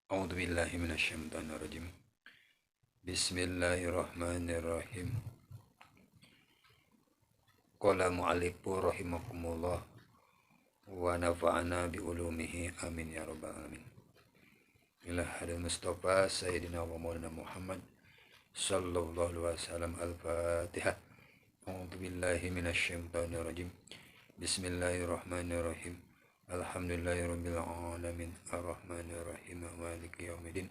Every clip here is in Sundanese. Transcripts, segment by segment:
A'udzu billahi minasyaitonir rajim. Bismillahirrahmanirrahim. Qala mu'allifu rahimakumullah wa nafa'ana bi ulumihi amin ya rabbal alamin. Ila hadil Mustafa sayyidina wa maulana Muhammad sallallahu alaihi wasallam. Al-Fatihah. A'udzu billahi minasyaitonir rajim. Bismillahirrahmanirrahim. Alhamdulillahirabbil alamin arrahmanir rahim maliki yaumiddin.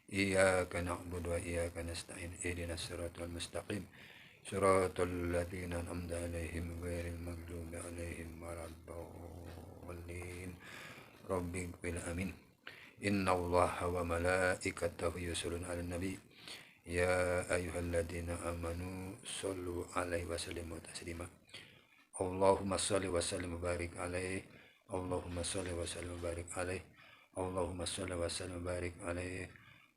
Iyyaka na'budu wa iyyaka nasta'in ihdinas siratal mustaqim siratal ladzina an'amta 'alaihim ghairil maghdubi 'alaihim waladdallin. Rabbighfir amin. Innallaha wa malaikatahu yusholluna 'alan nabi ya ayyuhalladzina amanu shollu 'alaihi wa sallimu taslima. Allahumma sholli wa sallim wa barik 'alaihi. Allahumma sholli wa sallim wa barik alaihi. Allahumma sholli wa sallim wa barik alaihi.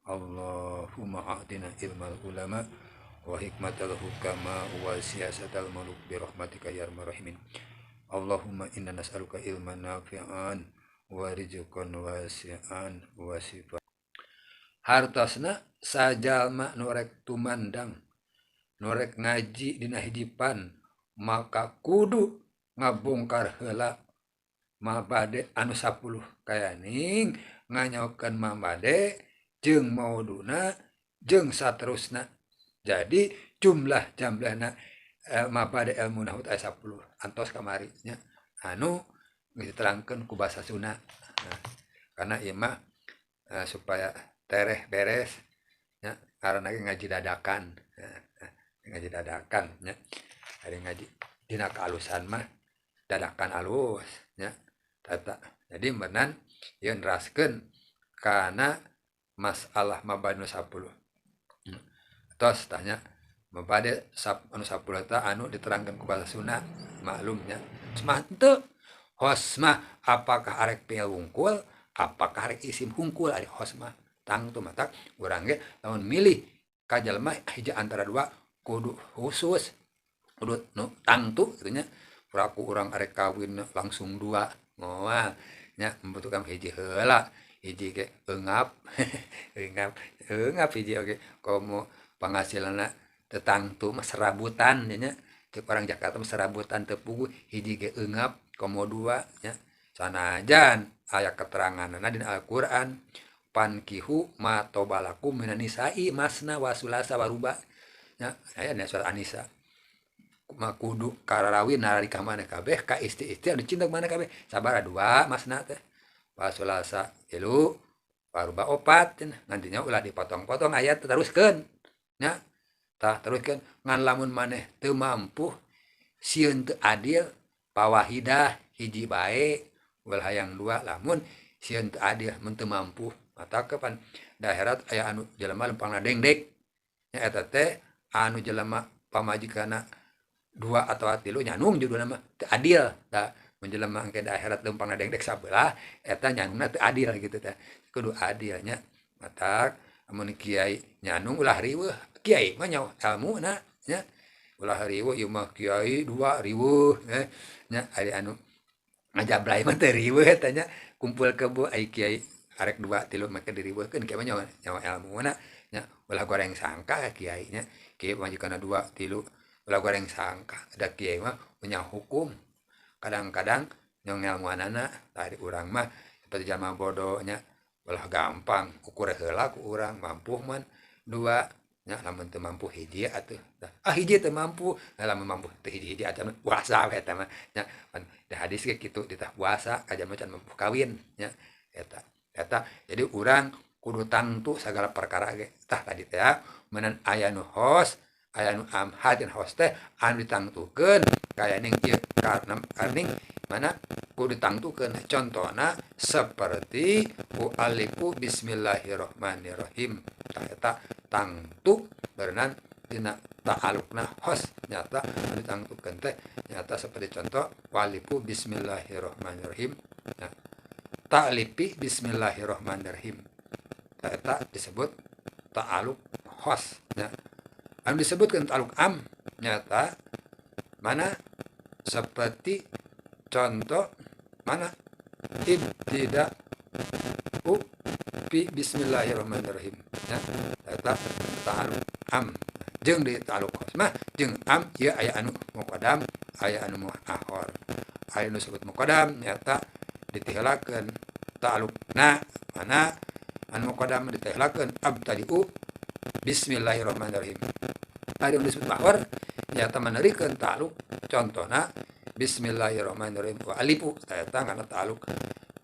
Allahumma a'tina ilmal ulama wa hikmatal hukama wa siyasatal muluk bi rahmatika ya arhamar rahimin. Allahumma inna nas'aluka ilman nafi'an wa rizqan wasi'an wa shifa. Hartosna sajalma nu rek tumandang, nu rek ngaji dina hijipan, maka kudu ngabongkar heula mabade anu 10 kayaning nganyaokeun mabade jeung mauduna jeung saterusna. Jadi jumlah jamlahna mabade ilmu nahwu aya 10 antos kamari nya anu geus diterangkeun ku basa Sunda. Nah, karena ieu mah supaya tereh beres nya, karena ge ngaji dadakan. Ngaji dadakan nya. Ari ngaji dina kaalusan mah dadakan alus nya. Tata. Jadi menan ieu neraskeun kana masalah mabadi nu 10. Tos tanya mabadi anu 10 eta anu diterangkeun ku bahasa Sunda maklumnya. Mah teu hos mah apakah arek fi'il wungkul, apakah arek isim hungkul, ari hos mah tangtu matak urang ge lamun milih ka jelema hiji antara dua kudu khusus kudu nu tangtu kitu nya. Puraku urang arek kawin langsung dua moal nya, membutuhkan hiji heula, hiji ge eungap eungap eungap hiji oge komo panghasilanna teu tangtu mah serabutan nya. Cek orang Jakarta mah serabutan teu puguh, hiji ge eungap komo dua nya. Sanajan aya keteranganna dina Al-Qur'an pankihu ma tobalakum minan nisa'i masna wa sulasa wa ruba nya, aya dina surat An-Nisa. Ma kudu kararawin nalika maneh kabeh ka isti-isti anu cinta maneh kabeh sabara dua masna teh wa sulasa tilu wa ruba opat cenah. Nantinya ulah dipotong-potong ayat teruskeun nya, tah teruskeun ngan lamun maneh teu mampu sieun teu adil pawahidah hiji bae ulah hayang dua lamun sieun teu adil mun teu mampu mata kapan da akhirat aya anu jelema lempangna dengdek nya eta teh anu jelema pamajikanna dua atau tilu nyanung judulna mah teu adil da mun jelema engke da akhirat lempangna dengdek sabelah eta nyanungna teu adil gitu teh kudu adil nya. Matak amun kiai nyanung ulah riweuh, kiai mah nyawa ilmuna nya, ulah riweuh ieu mah kiai dua riweuh nya ari anu ngajablay mah teu riweuh eta nya kumpul kebo ai kiai arek dua tilu mah diriweuhkeun kiai mah nyawa ilmuna nya, ulah goreng sangka ka kiai nya, kiai majikanna dua tilu ulah goreng sangka da kiai mah punya hukum kadang-kadang nyong ilmuanana tadi urang mah seperti jalma bodoh nya ulah gampang ukur heula ku urang mampu man dua nya lamun teu mampu hiji atuh ah hiji teu mampu lamun mampu teu hiji-hiji atuh puasa we eta mah nya pan da hadis ge kitu ditah puasa ka jalma can mampu kawin nya eta eta. Jadi urang kudu tangtu sagala perkara ge tah tadi teh menan aya nu hos aya nu am hadin hos teh anu ditangtukeun kaya ning ieu karena ning mana kudu ditangtukeun contohna seperti ualifu bismillahirrahmanirrahim tah eta tangtu berenang dina ta'alukna hos nyata anu ditangtukeun teh nyata seperti contoh walifu bismillahirrahmanirrahim nah ta'lifi bismillahirrahmanirrahim tah eta disebut ta'aluk hos nya. Anu disebutkan ta'aluk am nyata mana seperti contoh mana ibtida'u Nepi bismillahirrahmanirrahim ya, eta ta'alluq am. Jeung di ta'alluq khos mah jeung am ieu aya anu muqaddam, aya anu muakhir. Aya nu disebut muqaddam nyata ditiheulakeun ta'alluqna, mana anu muqaddam ditiheulakeun abtadi'u bismillahirrahmanirrahim. Ari nu disebut muakhir nyata menerikeun ta'alluq, contohna bismillahirrahmanirrahim wa alifu, eta ngana ta'alluq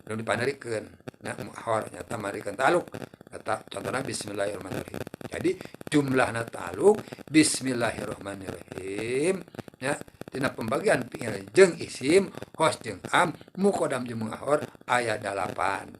nu dipanerikeun. Nah, muakhir nyata marikeun ta'alluq, eta contohna bismillahirrahmanirrahim. Jadi jumlahna ta'alluq bismillahirrahmanirrahim ya dina pembagian fi'il jeung isim, khos jeung am, muqaddam jeung muakhir aya 8.